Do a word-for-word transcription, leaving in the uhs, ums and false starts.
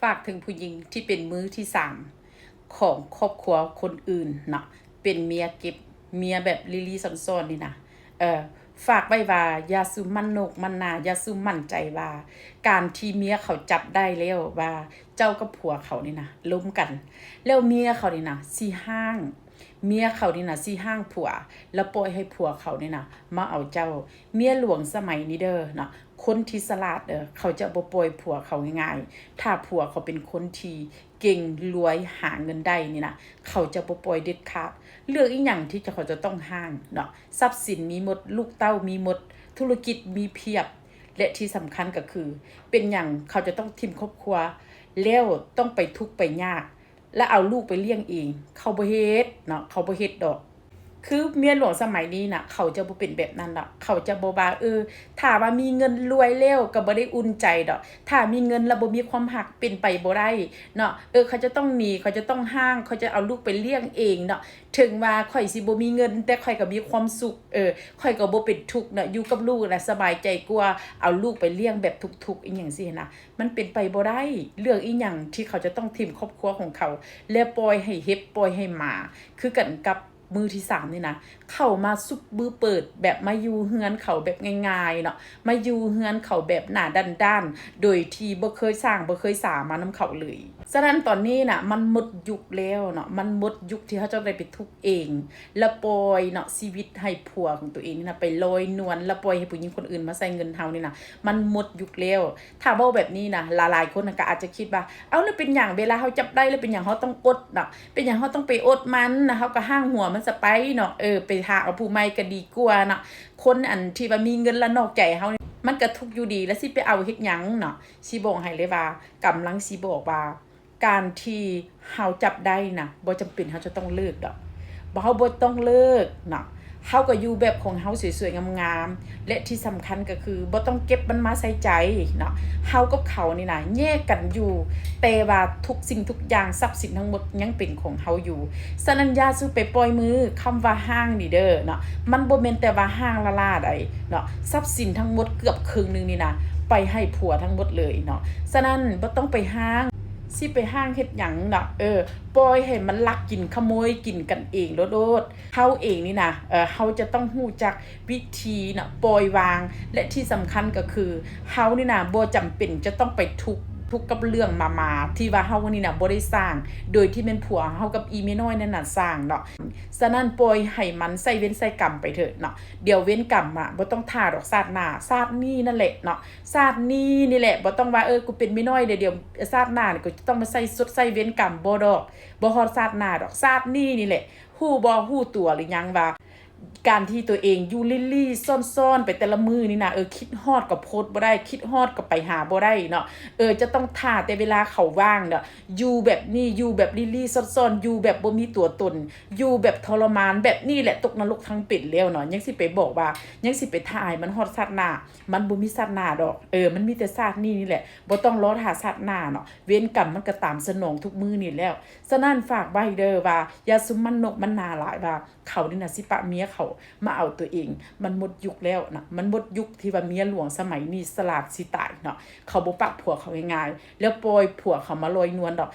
ฝากถึงผู้หญิงที่เป็นมือที่สามของครอบครัวคนอื่นเนาะ เป็นเมียเก็บ เมียแบบลี้ๆซ่อนๆนี่นะ เออ ฝากไว้ว่าอย่าสู่มั่นโนกมั่นหน้า อย่าสู่มั่นใจว่า การที่เมียเขาจับได้แล้วว่าเจ้ากับผัวเขานี่นะล้มกัน แล้วเมียเขานี่นะสิฮ้าง เมียเขานี่นะสิฮ้างผัว แล้วปล่อยให้ผัวเขานี่นะมาเอาเจ้า เมียหลวงสมัยนี้เด้อเนาะ คนที่สลาดเด้อ เขาจะบ่ปล่อยผัวเขาง่ายๆ ถ้าผัวเขาเป็นคนที่เก่งรวยหาเงินได้นี่นะ เขาจะบ่ปล่อยเด็ดขาด เรื่องอีหยังที่เขาจะต้องฮ้างเนาะ ทรัพย์สินมีหมด ลูกเต้ามีหมด ธุรกิจมีเพียบ และที่สำคัญก็คือ เป็นหยังเขาจะต้องถิ่มครอบครัว แล้วต้องไปทุกข์ไปยาก และเอาลูกไปเลี้ยงเอง เขาบ่เฮ็ดเนาะ เขาบ่เฮ็ดดอก คือเมียหลวงสมัยนี้น่ะ เขาจะบ่เป็นแบบนั้นดอก เขาจะบ่ว่า เออ ถ้าว่ามีเงินรวยแล้วก็บ่ได้อุ่นใจดอก ถ้ามีเงินแล้วบ่มีความฮัก เป็นไปบ่ได้เนาะ เออ เขาจะต้องหนี เขาจะต้องฮ้าง เขาจะเอาลูกไปเลี้ยงเองเนาะ ถึงว่าข้อยสิบ่มีเงิน แต่ข้อยก็มีความสุข เออ ข้อยก็บ่เป็นทุกข์เนาะ อยู่กับลูกน่ะสบายใจกว่า เอาลูกไปเลี้ยงแบบทุกข์ๆ อีหยังซี้นะ มันเป็นไปบ่ได้ เรื่องอีหยังที่เขาจะต้องถิ่มครอบครัวของเขา และปล่อยให้เห็บ ปล่อยให้หมา คือกันกับมือที่สามนี่นะ เข้ามาซุบมือเปิด แบบมาอยู่เฮือนเขาแบบง่ายๆเนาะ มาอยู่เฮือนเขาแบบหน้าด้านๆ โดยที่บ่เคยสร้าง บ่เคยสามานำเขาเลย ฉะนั้นตอนนี้น่ะ มันหมดยุคแล้วเนาะ มันหมดยุคที่เขาจะได้ไปทุกข์เอง แล้วปล่อยเนาะ ชีวิตให้ผัวของตัวเองนี่นะ ไปลอยนวล แล้วปล่อยให้ผู้หญิงคนอื่นมาใส่เงินเฮานี่นะ มันหมดยุคแล้ว ถ้าเว้าแบบนี้นะ หลายๆคนน่ะก็อาจจะคิดว่า เอ้า แล้วเป็นหยังเวลาเฮาจับได้ แล้วเป็นหยังเฮาต้องอดเนาะ เป็นหยังเฮาต้องไปอดมันนะ เฮาก็ฮ้างหัวมันซะไปเนาะ เออ ไปหาเอาผู้ใหม่ก็ดีกว่าเนาะ คนอันที่ว่ามีเงินแล้วนอกใจเฮานี่ มันก็ทุกข์อยู่ดี แล้วสิไปเอาเฮ็ดหยังเนาะ สิบอกให้เลยว่า กำลังสิบอกว่า การที่เฮาจับได้นะ บ่จำเป็นเฮาจะต้องเลิกดอก บ่ เฮาบ่ต้องเลิกเนาะ เฮาก็อยู่แบบของเฮาสวยๆงามๆ และที่สำคัญก็คือบ่ต้องเก็บมันมาใส่ใจเนาะ เฮากับเขานี่นะ แยกกันอยู่ แต่ว่าทุกสิ่งทุกอย่าง ทรัพย์สินทั้งหมดยังเป็นของเฮาอยู่ ฉะนั้นอย่าสู่ไปปล่อยมือ คำว่าฮ้างนี่เด้อเนาะ มันบ่แม่นแต่ว่าฮ้างล้าๆใดเนาะ ทรัพย์สินทั้งหมดเกือบครึ่งหนึ่งนี่นะ ไปให้ผัวทั้งหมดเลยเนาะ ฉะนั้นบ่ต้องไปฮ้าง สิไปฮ้างเฮ็ดหยังเนาะ เออ ปล่อยให้มันลักกินขโมยกินกันเองโลดๆ เฮาเองนี่นะ เออ เฮาจะต้องฮู้จักวิธีเนาะ ปล่อยวาง และที่สำคัญก็คือ เฮานี่นะ บ่จำเป็นจะต้องไปทุกข์ ทุกข์กับเรื่องหมาๆ ที่ว่าเฮานี่นะ บ่ได้สร้าง โดยที่แม่นผัวเฮากับอีเมียน้อยนั่นน่ะสร้างเนาะ ฉะนั้นปล่อยให้มันใส่เวรใส่กรรมไปเถอะเนาะ เดี๋ยวเวรกรรมอะ บ่ต้องถ่าดอกชาติหน้า ชาตินี้นั่นแหละเนาะ ชาตินี้นี่แหละ บ่ต้องว่า เออ กูเป็นเมียน้อยเดี๋ยว เดี๋ยวชาติหน้านี่กูจะต้องมาใส่ชดใส่เวรกรรม บ่ดอก บ่ฮอดชาติหน้าดอก ชาตินี้นี่แหละ ฮู้บ่ ฮู้ตัวหรือยังว่า การที่ตัวเองอยู่ลี้ๆซ่อนๆไปแต่ละมื้อนี่นะ เออ คิดฮอดก็โพสต์บ่ได้ คิดฮอดก็ไปหาบ่ได้เนาะ เออ จะต้องถ่าแต่เวลาเขาว่างเนาะ อยู่แบบนี้ อยู่แบบลี้ๆซ่อนๆ อยู่แบบบ่มีตัวตน อยู่แบบทรมาน แบบนี้แหละตกนรกทั้งเป็นแล้วเนาะ ยังสิไปบอกว่า ยังสิไปถ่าให้มันฮอดชาติหน้า มันบ่มีชาติหน้าดอก เออ มันมีแต่ชาตินี้นี่แหละ บ่ต้องรอถ่าชาติหน้าเนาะ เวรกรรมมันก็ตามสนองทุกมื้อนี่แล้ว ฉะนั้นฝากไว้เด้อว่า อย่าสู่มั่นโนกมั่นหน้าหลายว่า เขานี่นะสิปะเมียเขามาเอาตัวเอง มันหมดยุคแล้วนะ มันหมดยุคที่ว่าเมียหลวงสมัยนี้สลาดสิตายเนาะ เขาบ่ปะผัวเขาง่ายๆ แล้วปล่อยผัวเขามาลอยนวลดอก